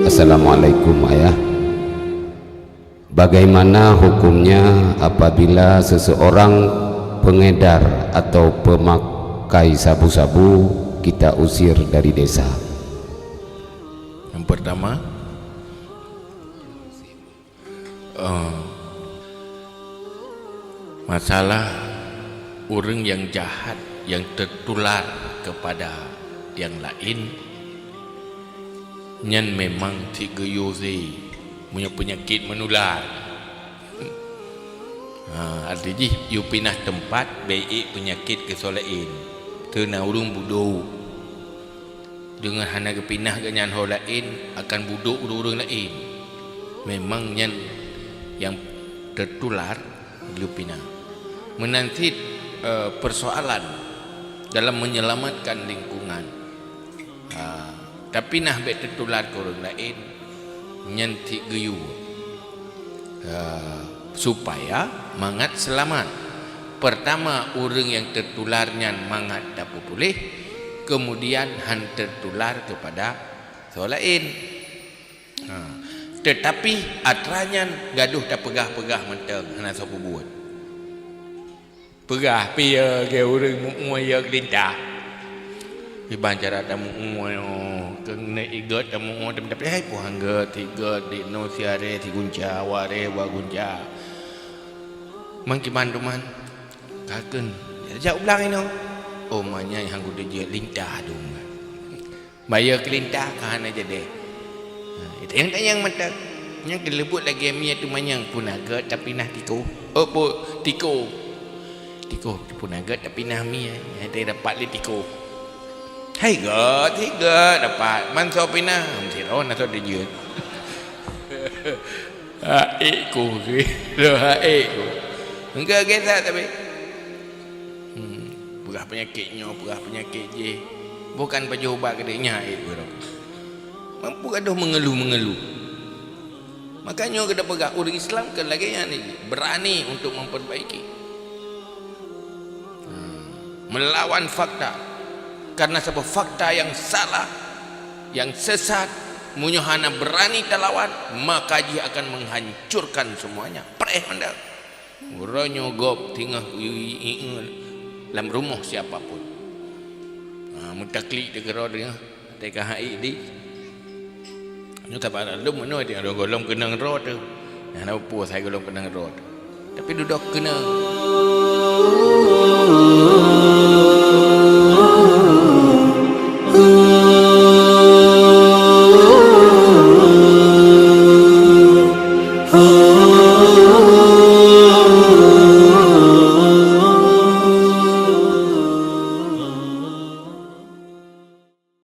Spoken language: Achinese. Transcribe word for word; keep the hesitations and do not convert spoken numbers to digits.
Assalamualaikum, Ayah. Bagaimana hukumnya apabila seseorang pengedar atau pemakai sabu-sabu kita usir dari desa? Yang pertama, eh, masalah ureuëng nyang jahat nyang teutular keupada nyang laén, nyan memang cit geuyue si meunyoe peunyakét meunular. Ha, arti jih yue pinah teumpat bék ék peunyakét keu soe laén. Teuna ureuëng budok. Deungon hana geupinah geuhnyan ho laén akan budok ureuëng-ureuëng laén. Memang nyan nyang teutular geupinah. Meunan cit, eh, persoalan dalam menyelamatkan lingkungan. Ha, tapi nah bék teutular keu ureuëng laén, nyan cit geuyue. Ha, supaya mangat seulamat. Pertama, ureuëng nyang teutular nyan mangat tapeupuléh, keumudian han teutular keupada soe laén. Ha, teutapi atra nyan gadôh tapeugah-peugah mantong hana soe peubuet. Peugah pih ya keu ureuëng mu'ue ya keulintah. Kiban cara tamu'ue nyoe, keuneuk igét tamu'ue, tapi hai puhan gét, si gét, di noe si aré, si gunca, waré, wa gunca. Mang kiban tu man, kakeuneuk jak u blang inoe. Oh, manyai hang kuteujeuet lintah dong. Bayeue keulintah ka hana jadi. Ha, tanyong-tanyong mantong. Nyang keuleubut lagée mie teumanyong puna gét tapi nah tikoh. Oh, bu, tikoh. Tikoh puna gét tapi nah mie. Nyang dapat lé tikoh. Hai gét, hai gét dapat. Man soe pinah, sidroe na soe teujeuet. Haék ku, haék ku. Enggak gét that tapi. Hmm, peugah peunyakét nyoe, peugah peunyakét jéh. Bukan pajoh ubat keudeh nyan, eh, bro. Mampu gadoh mengeluh-mengeluh. Makanya kita peugah ureuëng Islam kan lagée nyan ni, berani untuk memperbaiki. Hmm, melawan fakta. Karena sebab fakta yang salah, yang sesat, meunyoe hana berani talawan, maka jih akan menghancurkan semuanya. Preh mantong. Uroe nyoe gob teungoh ié-ié lam rumoh siapa pun. Ha, meutaklik teukeurot teungoh, teuka hai di. Nyoe saban lom meunoe teungoh gohlom keunong droe teuh. Nyang na peue sai gohlom keunong droe teuh. Tapi dudoe keunong.